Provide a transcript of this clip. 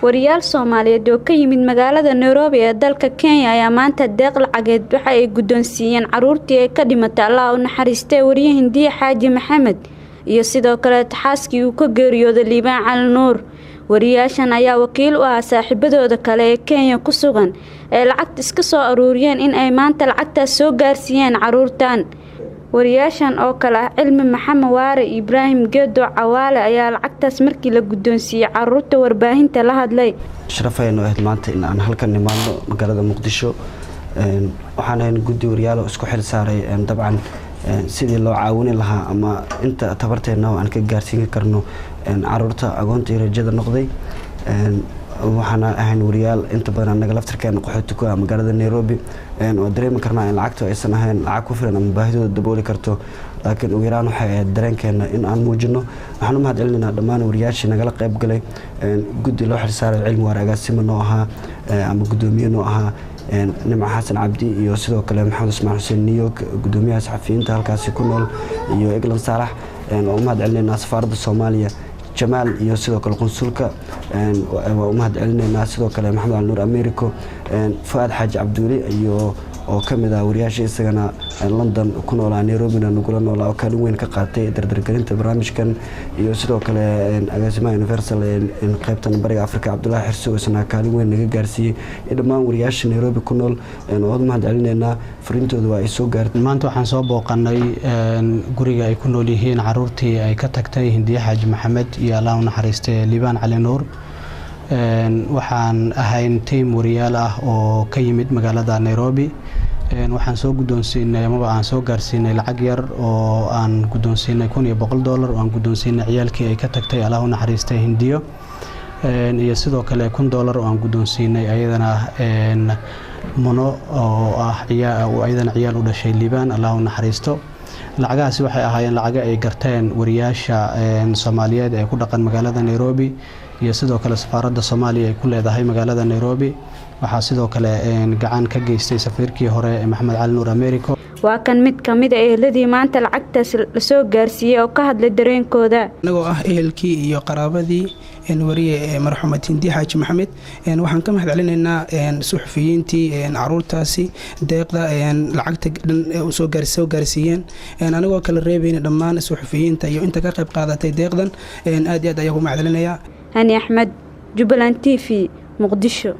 Wariyaal Soomaaliyeed oo ka yimid magaalada Nairobi ee dalka Kenya ayaa maanta deeq lacageed waxa ay guddoonsiiyeen caruurtii ay ka dhimatay, Allah u naxariistay, wariye Hindiye Xaaji Maxamed iyo sidoo kale xaaskii uu ka geeriyooday, Liibaan Cali Nuur. Wariyaashan ayaa wakiil u ah saaxiibadooda kale ee Kenya ku sugan ee lacagta iska soo aruuriyeen in ay maanta lacagtaas soo gaarsiiyeen caruurtan. Wariyaashan oo kale ah Cilmi Maxamed Waare, Ibraahim Geedo Cawaale ayaa lacagtaas markii la guddoonsiiyey caruurta warbaahinta la hadlay. Sharafaynu ahayd maanta in aan halkan nimaadno magaalada Muqdisho. Waxaan ahayn guddi wariyaalo isku xil saaray dabcan sidii loo caawini lahaa ama inta tabarteenna oo aan ka gaarsiin karno caruurta agoonta iyo rajada noqday. Waxaana ahayn wariyaal inta badan anaga laftirkeena qaxooti ku ah magaalada Nairobi. Waa dareemi karnaa in lacagtu aysan ahayn lacag ku filan ama baahidooda dabooli karto, laakiin ugu yaraan waxay ahayd dareenkeena in aan muujino. Waxaan u mahad celinaynaa dhammaan wariyaashii nagala qayb galay. Guddi loo xilsaaray, Cilmi Waar agaasimo noo ahaa ama guddoomiye noo ahaa, Nimco Xasan Cabdi iyo sidoo kale Maxamed Usmaan Xuseen New York, guddoomiyaha saxafiyiinta halkaasi ku nool, iyo Eglan Saalax. Waa u mahad celinaynaa safaaradda Soomaaliya, Jamaal, iyo sidoo kale qunsulka waa u mahad celinaynaa. Sidoo kale Maxamed Cali Nuur Americo, Fuaad Xaaji Cabduuli iyo oo ka mid ah wariyaasha isagana London ku noolaa, Nairobina nagula noolaa, oo kaalin weyn ka qaatay dardargelinta barnaamijkan, iyo sidoo kale agaasimaha Universal qaybtan Bariga Africa, Cabdulaahi Xirsi, oo isna kaalin weyn naga gaarsiiyey, iyo dhammaan wariyaasha Nairobi ku nool waad mahad celinaynaa. Fariintooda waa ay soo gaartay. Maanta waxaan soo booqanay guriga ay ku nool yihiin caruurtii ay ka tagtay Hindiye Xaaji Maxamed iyo, Allah u naxariistay, Liibaan Cali Nuur. Waxaan ahayn team wariyaal ah oo ka yimid magaalada Nairobi. Waxaan soo guddoonsiinay amaba aan soo gaarsiinay lacag yar oo aan guddoonsiinay $1100 oo aan guddoonsiinay ciyaalkii ay ka tagtay, Allah u naxariistay, Hindiyo, iyo sidoo kale $1000 oo aan guddoonsiinay ayadana Muno oo ah ayadana ciyaal u dhashay Liibaan, Allah u naxariisto. Lacagahaasi waxay ahaayeen lacago ay garteen wariyaasha Soomaaliyeed ee ku dhaqan magaalada Nairobi iyo sidoo kale safaaradda Soomaaliya ay ku leedahay magaalada Nairobi. Waxaa sidoo kale gacan ka geystay safiirkii hore Maxamed Cali Nuur Americo. Waa kan mid ka mid a eheladii maanta lacagtaas lasoo gaarsiiyey oo ka hadlay dareenkooda. Anagoo ah ehelkii iyo qaraabadii wariye marxuumad Hindiye Xaaji Maxamed, waxaan ka mahad celinaynaa suxufiyiintii caruurtaasi deeqda lacagta dhan soo gaarsiiyeen. Anagoo kala reebayna dhammaan suxufiyiinta iyo inta ka qayb qaadatay deeqdan, aad iyo aad ayaan ku mahad celinayaa. Hani Axmed, Jubbaland TV, Muqdisho.